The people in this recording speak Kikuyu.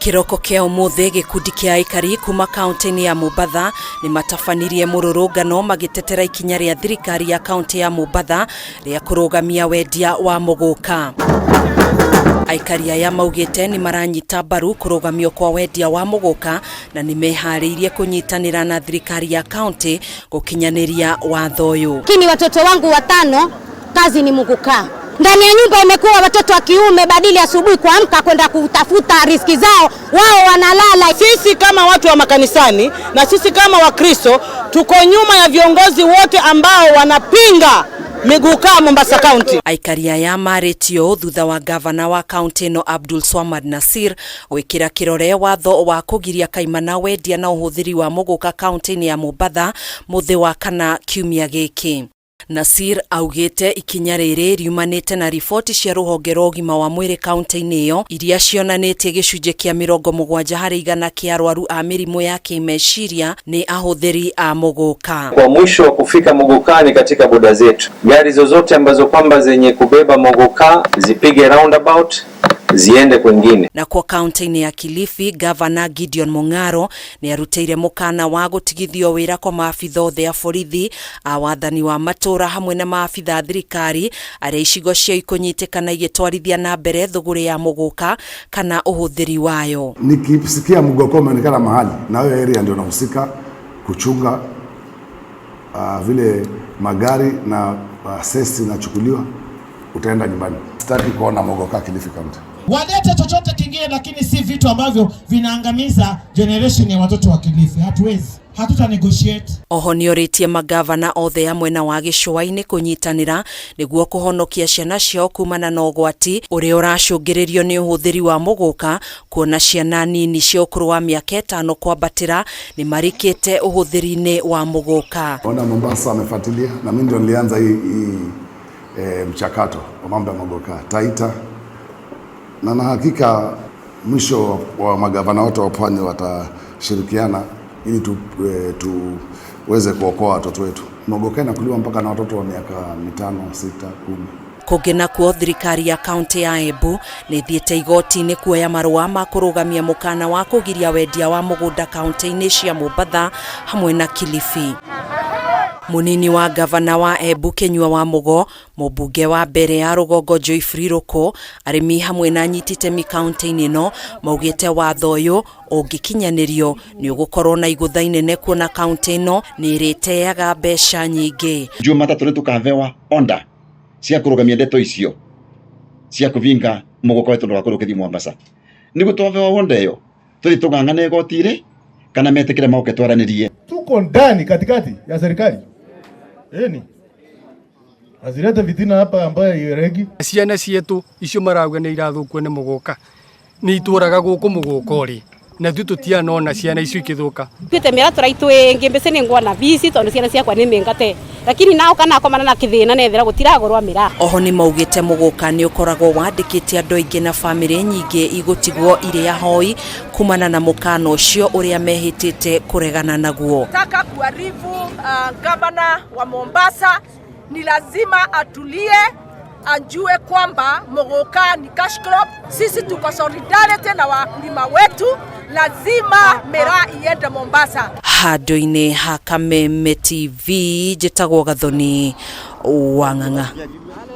Kĩroko kĩa ũmũthĩ gĩkundi kĩa aikari kuma kaunti-inĩ ya Mombatha nĩ matabanirie mũrũrũngano magĩtetera ikinya rĩa thirikari ya kaunti ya Mombatha rĩa kũrũgamia wendia wa mũgũka. Aikari aya maugĩte nĩ maranyita mbaru kũrũgamio kwa wendia wa mũgũka na nĩ meharĩirie kũnyitanĩra na thirikari ya kaunti gũkinyanĩria watho ũyũ. Lakini watoto wangu watano kazi ni muguka ndani ya nyumba, imekuwa watoto wa kiume badili asubuhi kuamka kwenda kutafuta riski zao, wao wanalala. Sisi kama watu wa makanisani na sisi kama Wakristo tuko nyuma ya viongozi wote ambao wanapinga migukaa Mombasa County. Aikari aya marĩtie ũũ thutha wa gavana wa kaunti ĩno Abdul Swamad Nasir gwĩkĩra kĩrore watho wa kũgiria kaimana wendia na ũhũthĩri wa mũgũka kaunti-inĩ ya Mombatha mũthĩ wa kana kiumia gĩkĩ. Nasir augĩte ikinya rĩrĩ riumanĩte na riboti cia rũhonge rwa ũgima wa mwĩrĩ kaunti-inĩ ĩyo iria cionanĩtie gĩcunjĩ kĩa 70% kĩa arwaru a mĩrimũ ya kĩmeciria nĩ ahũthĩri a mũgũka. Kwa mwisho wa kufika Mogokani katika boda zetu, gari zozote ambazo kwamba zenye kubeba mogoka zipige roundabout ziende kwingine. Nakuo kaunti-inĩ ya Kilifi, gavana Gideon Mung'aro nĩ arutĩire mũkana wa gũtigithio wĩra kwa maabitha othe a borithi a wathani wa matũra hamwe na maabitha a thirikari arĩa icigo ciao ikũnyitĩkana igĩtwarithia na mbere thũgũrĩ ya mũgũka kana ũhũthĩri wayo. Nikisikia mgoko umeonekana mahali na hiyo area ndio nahusika kuchunga vile magari na sesi inachukuliwa, utaenda nyumbani. Sitaki kuona mogoka Kilifi County. Walete chochote kingine, lakini si vitu ambavyo vinaangamiza generation ya watoto wa Kilifi. Hatuwezi, hatuta negotiate. Oho nĩorĩtie magavana othe a mwena wa gĩcũa-inĩ kũnyitanĩra nĩguo kũhonokia ciana ciao kumana na ũgwati ũrĩa ũracũngĩrĩrio nĩ ũhũthĩri wa mũgũka, kuona ciana nini cia ũkũrũ wa mĩaka 5 kwambatĩra nĩ marikĩte ũhũthĩri-inĩ wa mũgũka. Ona Mombasa amefuatilia na mimi ndio nilianza hii mchakato wa mambo ya mogoka Taita, na hakika mwisho wa magavana wote wa pwani watashirikiana ili tuweze kuokoa watoto wetu. Mogoka inakuliwa mpaka na watoto wa miaka 5, 6, 10. Kũngĩ nakuo thirikari ya kaunti ya Embu nĩ ĩthiĩte igoti-inĩ kuoya marũa ma kũrũgamia mũkana wa kũgiria wendia wa mũgũnda kaunti-inĩ cia Mombatha hamwe na Kilifi. Munini wa gavana wa Embu Kinyua wa Mugo, mũmbunge wa mbere ya rũgongo Joyfrey Ruku, arĩmi hamwe na anyiti itemi kaunti-inĩ ĩno maugĩte watho ũyũ ũngĩkinyanĩrio nĩ ũgũkorwo na igũtha inene kuona kaunti ĩno nĩ ĩrĩteaga mbeca nyingĩ. Jumatatũ nĩ tũkavewa onda cia kũrũgamia ndeto icio cia kũvinga mũgũka wetu ndũgakorwo ũkĩthiĩ Mombasa. Nĩguo twavewa onda ĩyo tũthiĩ tũng'ang'ane igoti-rĩ kana metĩkĩre moke twaranĩrie. Tuko ndani katikati ya serikali. Eni. Azilete vitina hapa ambayo iweregi. Ciana cietu icio marauga nĩ irathũkio nĩ mũgũka. Nĩ itũraga gũkũ mũgũka ũrĩ. Na ithuĩ tũtianona ciana icio ikĩthũka. Tuĩte mĩera tũraitũ ĩngĩ mbeca nĩ nguona bici tondũ ciana ciakwa nĩ mĩngate. Lakini nao kana akomana na kĩthĩna nethera gũtiragũrwa mĩraa. Oho nĩ maugĩte mũgũka nĩ ũkoragwo wandĩkĩte andũ aingĩ na bamĩrĩ nyingĩ igũtigwo irĩ ahoi kumana na mũkana ũcio ũrĩa mehĩtĩte kũregana naguo. Nataka kuarifu gavana wa Mombasa ni lazima atulie, ajue kwamba muguka ni cash crop. Sisi tuko solidarity na wakulima wetu, lazima miraa iende Mombasa. Handũ-inĩ ha Kameme TV, njĩtagwo Gathoni Wang'ang'a.